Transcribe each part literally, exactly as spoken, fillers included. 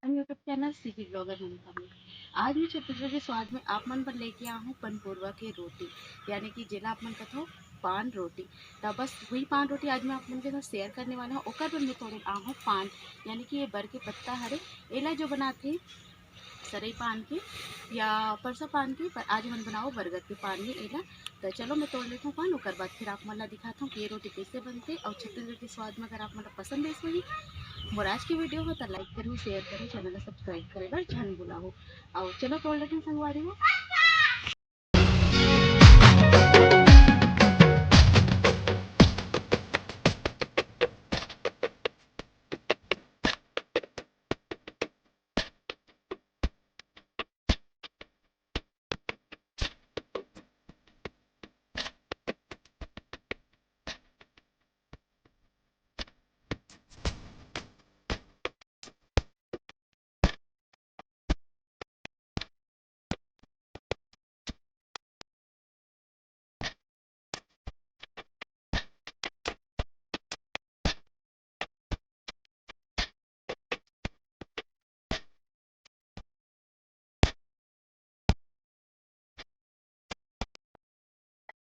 YouTube channel CP blogger ममता में। आज मैं छत्तीसगढ़ के स्वाद में आप मन बर लेके आ हूँ पनपुरवा के रोटी, यानी कि जेला आप मन कथो पान रोटी। त बस वही पान रोटी आज मैं आप मन के साथ शेयर करने वाला हूँ। ओकर बर मैं तोड़े आ हूँ पान, यानी कि ये बर के पत्ता हरे, एला जो बनाथे सरई पान के या परसा पान के, पर आज हमन बनाओ बरगद के पान में एला। त चलो मैं तोड़ लेथव पान, ओकर बाद फिर आप मन ला दिखाथव कि ये रोटी कैसे बनथे। और छत्तीसगढ़ के स्वाद में अगर आप मन ला पसंद आइस होही मोर आज के वीडियो हो, त लाइक करू, शेयर करू, चैनल ला सब्सक्राइब करे बर झन भुलाहू। और चलो तोड़ लेथन संगवारी हो।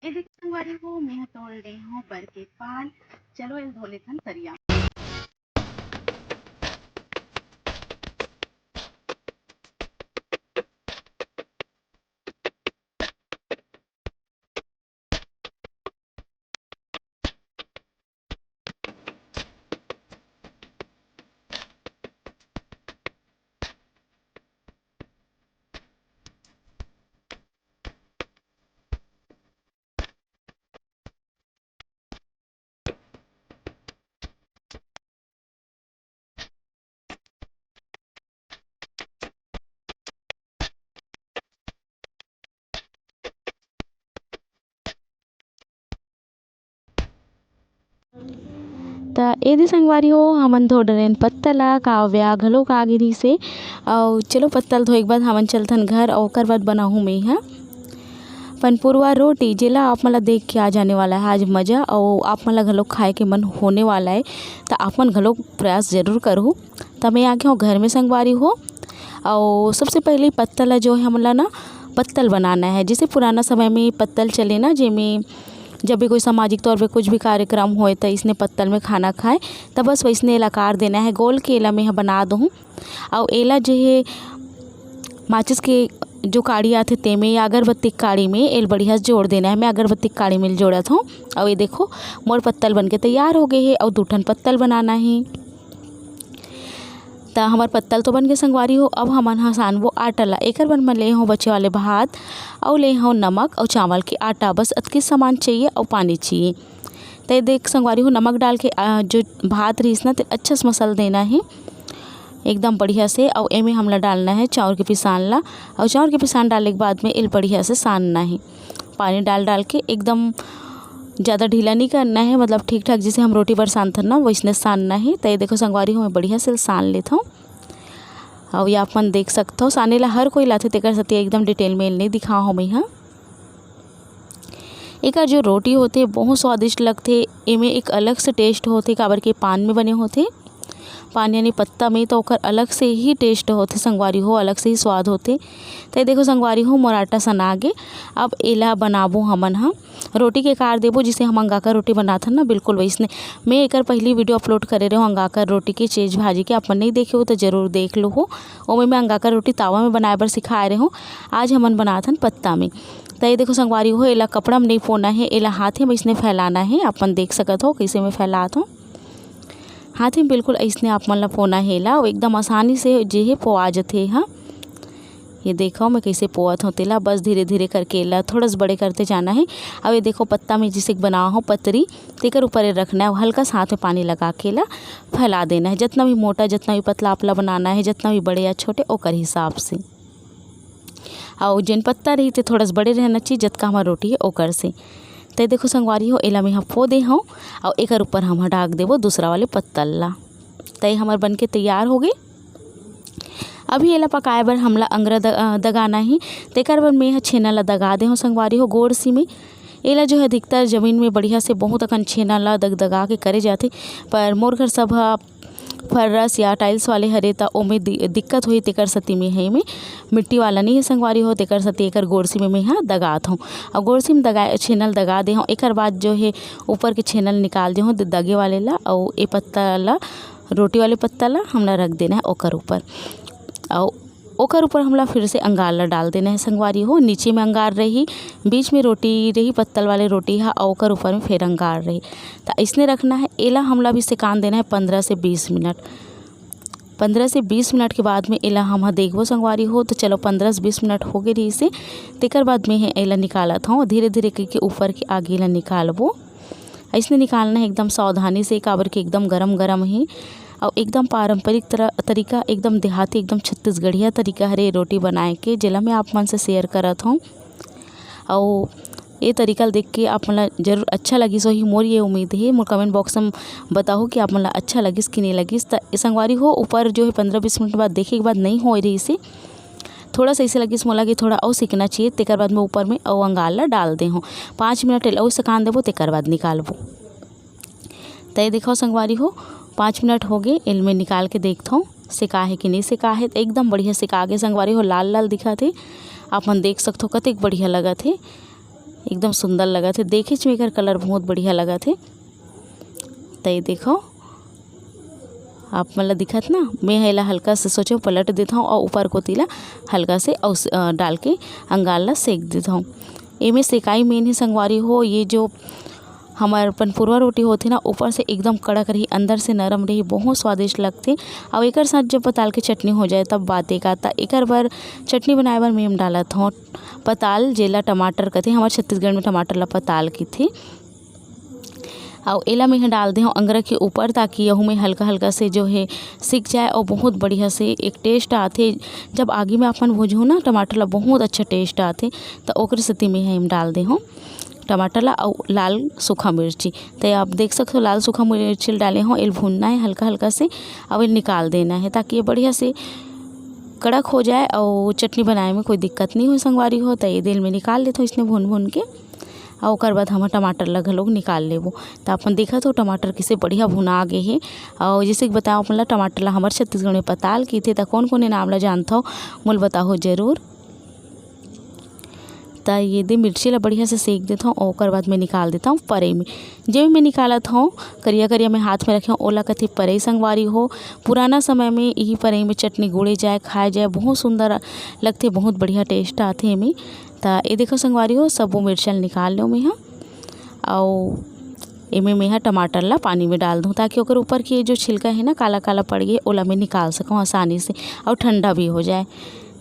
ए देख संगवारी हो, मैं तोड़ ले हूँ बर के पान। चलो एल धो लेथन तरिया। त ए दे संगवारी हो, हमन धो डरेन पत्ता ला, काव्या घलोक आ गे रहिस हे। अउ चलो पत्ता ल धोए के बाद हमन चलथन घर, अउ ओकर बाद बनाहूँ मैं ह पनपुरवा रोटी, जेला आप मन ला देख के आ जाने वाला है आज मज़ा, अउ आप मन ला घलोक खाए के मन होने वाला है। त आप मन घलोक प्रयास जरूर करहू। त मैं आ गे हूँ घर में संगवारी हो, अउ सबसे पहले पत्ता ला जो है हमन ला ना पत्तल बनाना है। जैसे पुराना समय में पत्तल चले ना, जेमे जब भी कोई सामाजिक तौर पे कुछ भी कार्यक्रम होए त इसने पत्तल में खाना खाए, त बस वैसने एला आकार देना है गोल के। एला मैं ह बना दूँ। अउ एला जे हे माचिस के जो काड़ी आथे तेमे या अगरबत्ती के काड़ी में एल बढ़िया से जोड़ देना है। मैं अगरबत्ती के काड़ी में जोड़त हूँ। अउ ये देखो मोर पत्तल बन के तैयार हो गए हे। अउ दू ठन पत्तल बनाना है। त हमर पत्तल तो बन के संगवारी हो, अब हमन ह सानबो आटा ला। एकर बर मैं ले हूँ बचे वाले भात, अउ ले हूँ नमक अउ चावल के आटा, बस अतके सामान चाहिए अउ पानी चाहिए। त ये देख संगवारी हो, नमक डाल के, आ, जो भात रहिस ना, ते अच्छा से मसल देना है एकदम बढ़िया से। अउ एमे हमला डालना है चाउर के पिसान ला, अउ चाउर के पिसान डाले के बाद में एल बढ़िया से सानना है। पानी डाल डाल के एकदम ज़्यादा ढीला नहीं करना है, मतलब ठीक ठाक जैसे हम रोटी बर सानथन ना वैसने सानना है। त ये देखो संगवारी हो, मैं बढ़िया से सान लेत हूँ। अउ ये आप मन देख सकत हो, साने ला हर कोई लाथे, तेकर सेती एकदम डिटेल में नहीं दिखा हो मैं ह। एकर जो रोटी होथे बहुत स्वादिष्ट लगथे। एमे एक अलग से टेस्ट होथे, काबर के पान में बने होथे, पान यानी पत्ता में, तो ओकर अलग से ही टेस्ट होथे संगवारी हो, अलग से ही स्वाद होथे। त ये देखो संगवारी हो, मोर आटा सना गे। अब एला बनाबो हमन ह, रोटी के आकार देबो, जिसे हम अंगाकर रोटी बनाथन ना, बिल्कुल वैसने। मैं एकर पहली वीडियो अपलोड करे रहे हूँ अंगाकर रोटी के, चेज भाजी के, आप मन नहीं देखे हो तो जरूर देख लो हो। ओमे मैं अंगाकर रोटी तावा में बनाए बर सिखाए रहे हूँ, आज हमन बनाथन पत्ता में। त ये देखो संगवारी हो, एला कपड़ा में नहीं पोना है, एला हाथे में इसने फैलाना है। आप मन देख सकत हो कैसे मैं फैलात हूँ। हाथे में बिल्कुल अइसने आप मन ला पोना हे एला, अउ एकदम आसानी से जे हे पोआ जथे ह। ये देखो मैं कैसे पोअत हूँ तेला, बस धीरे धीरे करके एला थोड़ा सा बड़े करते जाना है। अब ये देखो पत्ता में जैसे बनावा हो पतरी, तेकर ऊपर ये रखना है, हल्का सा हाथ में पानी लगा के एला फैला देना है। जितना भी मोटा, जितना भी पतला आप ला बनाना है, जितना भी बड़े या छोटे, ओकर हिसाब से। अउ जेन पत्ता रही ते थोड़ा सा बड़े रहना चाहिए, जतका हमार रोटी है ओकर से। ते देखो संगवारी हो, एला मैं ह पो दे हूँ, अउ एकर ऊपर हम ह डाक देबो दूसरा वाले पत्तल ला। ते हमर बन के तैयार हो गए। अभी एला पकाए बर हमला अंगरा द-, अ, दगाना ही, तेकर बर मैं ह छेना ला दगा दे हूँ संगवारी हो गोड़ सी में। एला जो है अधिकतर जमीन में बढ़िया से बहुत अकन छेना ला दगदगा के करे जाथे, पर मोर घर सब ह फर्रस या tiles वाले हरे, त ओमे दि-, दिक्कत होही, तेकर सेती में हे, में मिट्टी वाला नहीं है संगवारी हो, तेकर सेती एकर गोरसी में मैं हा दगात हूँ। और गोरसी में दगा, छेनल दगा दे हूँ। एकर बाद जो है ऊपर के छेनल निकाल दे हूँ द-, दगे वाले ला, और ए पत्ता ला, रोटी वाले पत्ता ला हमला रख देना है ओकर ऊपर। और ओकर ऊपर हमला फिर से अंगार ला डाल देना है संगवारी हो। नीचे में अंगार रही, बीच में रोटी रही, पत्तल वाले रोटी हा, और ओकर ऊपर में फिर अंगार रही। त इसने रखना है। एला हमला भी सेकान देना है पंद्रह से बीस मिनट। पंद्रह से बीस मिनट के बाद में एला हम ह देखबो संगवारी हो। तो चलो, पंद्रह से बीस मिनट हो गए रहिसे, तेकर बाद में हे एला निकालत हूँ। धीरे धीरे करके ऊपर के आगी ला निकालबो। अइसने निकालना है एकदम सावधानी से, काबर के एकदम गरम गरम ही। और एकदम पारंपरिक तरह, तरीका, एकदम देहाती, एकदम छत्तीसगढ़िया तरीका हरे रोटी बनाए के, जेला मैं आप मन से share करत हूँ। और ये तरीका ल देख के आप मन ला जरूर अच्छा लगिस होही, मोर ये उम्मीद हे। मोर comment box में बताहू कि आप मन ला अच्छा लगिस कि नहीं लगिस। त ए संगवारी हो, ऊपर जो है पंद्रह बीस मिनट बाद देखे के बाद नहीं होए रहिसे, थोड़ा सा ऐसे लगिस मोला कि थोड़ा और सेकना चाहिए, तेकर बाद में ऊपर में अउ अंगार ला डाल दे हूँ। पाँच मिनट अउ सेकान देबो, तेकर बाद निकालबो। त ये देखो संगवारी हो, पाँच मिनट हो गए, एल में निकाल के देखत हूँ सेका है कि नहीं सेका है। त एकदम बढ़िया सेका गे संगवारी हो, लाल लाल दिखत हे। आप मन देख सकत हो कतेक बढ़िया लगत हे, एकदम सुंदर लगत हे। देखेच में एकर colour बहुत बढ़िया लगत हे। त ये देखो, आप मन ला दिखत ना, मैं ह एला हल्का से सोचो पलट देत हूँ और ऊपर कोती ला हल्का से अउ स-, अ, डाल के अंगार ला सेक देत हूँ। एमे सेकाई main ही संगवारी हो, ये जो हमर पनपुरवा रोटी होथे ना, ऊपर से एकदम कड़क रही, अंदर से नरम रही, बहुत स्वादिष्ट लगथे। और एकर साथ जब पताल के चटनी हो जाए तब बात एका। त एकर बर चटनी बनाए बर मैं एम डालत हूँ पताल, जेला टमाटर कथे, हमर छत्तीसगढ़ में टमाटर ला पताल कथे। अउ एला मैं ह डाल दे हूँ अंगरा के ऊपर, ताकि यहू में हल्का हल्का से जो है सिक जाए और बहुत बढ़िया से एक taste आथे। जब आगी में अपन भूजहू ना टमाटर ला, बहुत अच्छा taste आथे। त ओकरे सेती मैं ह एम डाल दे हूँ टमाटर ला अउ लाल सूखा मिर्ची। त आप देख सकते हो, लाल सूखा मिर्ची डाले हूँ, एल भूनना है हल्का हल्का से, अब एल निकाल देना है, ताकि ये बढ़िया से कड़क हो जाए और चटनी बनाए में कोई दिक्कत नहीं हो संगवारी हो। त ये दे एल मैं निकाल लेत हूँ इसने भून भून के। और ओकर बाद हम टमाटर ला घलोक निकाल लेबो। त अपन देखत हो टमाटर किसे बढ़िया भुना गे हे। और जैसे कि बताओ अपन ला, टमाटर ला हमर छत्तीसगढ़ में पताल कथे, त कौन कौन ए नाम ला जानत हो, मोल बताओ जरूर। त ये दे मिर्ची ला बढ़िया से सेक देत हूँ और ओकर बाद में निकाल देत हूँ परई में। जे मैं निकालत हूँ करिया करिया में हाथ में रखे हूँ, ओला कथे परई संगवारी हो। पुराना समय में यही परई में चटनी गुड़े जाए, खाए जाए, बहुत सुंदर लगथे, बहुत बढ़िया taste आथे एमे। त ये देखो संगवारी हो, सबो मिर्चा ल निकाल लो मैं ह। अउ एमे मैं ह टमाटर ला पानी में डाल दूँ, ताकि ओकर ऊपर के जो छिलका है ना, काला काला पड़ गए, ओला मैं निकाल सकूँ आसानी से, अउ ठंडा भी हो जाए।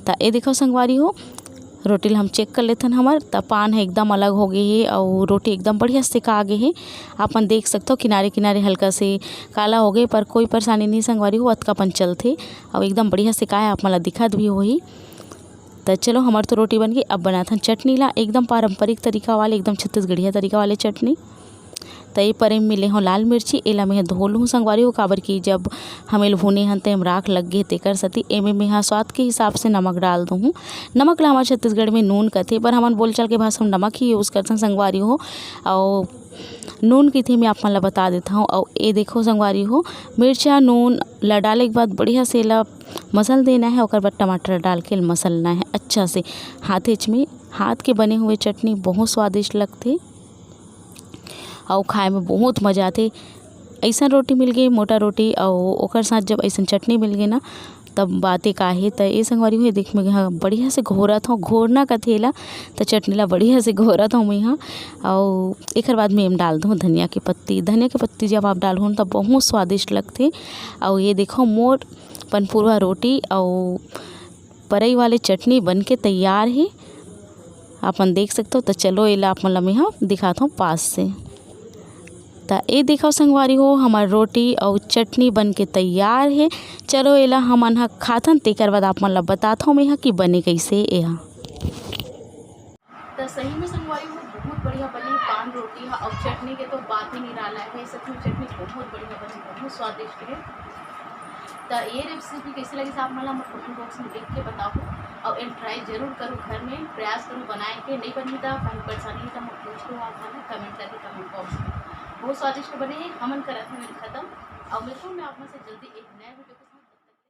त ये देखो संगवारी हो, रोटी ला हम check कर लेथन हमर, त पान ह एकदम अलग हो गए हे, अउ रोटी एकदम बढ़िया सेका गे हे। आप मन देख सकथो किनारे किनारे हल्का से काला हो गए, पर कोई परेशानी नहीं संगवारी हो, अतका पन चलथे, अउ एकदम बढ़िया सेकाए, आप मन ला दिखत भी होही। त चलो, हमर तो रोटी बन गई, अब बनाथन चटनी ला, एकदम पारंपरिक तरीका वाले, एकदम छत्तीसगढ़िया तरीका वाले चटनी। त ये परे में ले हूँ लाल मिर्ची, एला मैं धो लूँ संगवारी हो, काबर कि जब हम एल भुने हन, तेम राख लग गे, तेकर सेती एमे मैं ह स्वाद के हिसाब से नमक डाल दूँ। नमक ला हमर छत्तीसगढ़ में नून कथे, पर हमन बोलचाल के भाषा में नमक ही use करथन संगवारी हो। अउ नून कथे मैं आप मन ला बता देत हूँ। अउ ये देखो संगवारी हो, मिर्चा नून ला डाले के बाद बढ़िया से एला मसल देना है, ओकर बाद टमाटर डाल के मसलना है अच्छा से हाथेच में। हाथ के बने हुए चटनी बहुत स्वादिष्ट लगथे। अउ खाए में बहुत मजा आथे। अइसन रोटी मिल गई, मोटा रोटी, अउ ओकर साथ जब अइसन चटनी मिल गई ना, तब बाते का हे। त ए संगवारी हो, देख मैं ह बढ़िया से घोरत हूँ, घोरना कथे एला, त चटनी ला बढ़िया से घोरत हूँ मैं ह। अउ एकर बाद में एम डाल दूँ धनिया के पत्ती। धनिया के पत्ती जब आप डालहु न, त बहुत स्वादिष्ट लगथे। अउ ये देखो, मोर पनपुरवा रोटी अउ परई वाले चटनी बन के तैयार हे, आप मन देख सकथो। त चलो, एला आप मन ला मैं ह दिखात हूँ पास से। त ए देखो संगवारी हो, हमर रोटी अउ चटनी बन के तैयार हे। चलो, एला हमन ह खाथन, तेकर बाद आप मन ला बतात हूँ मैं ह कि बने कइसे ए ह। त सही में संगवारी हो, बहुत बढ़िया बने पान रोटी ह, अउ चटनी के तो बात ही निराला हे। सच में चटनी बहुत बढ़िया बने, बहुत स्वादिष्ट हे। त ये recipe कइसे लगिस आप मन ला मोर comment box में लिख के बताओ, अउ एन try जरूर करो, घर में प्रयास करो बनाए के। नहीं बनही त कहीं परेशानी हे त मोर पूछ लो आप मन comment करके comment box में। बहुत स्वादिष्ट बने हे, हमन करत हन खत्म। और मिलता हूँ मैं आप में से जल्दी एक नए वीडियो के साथ।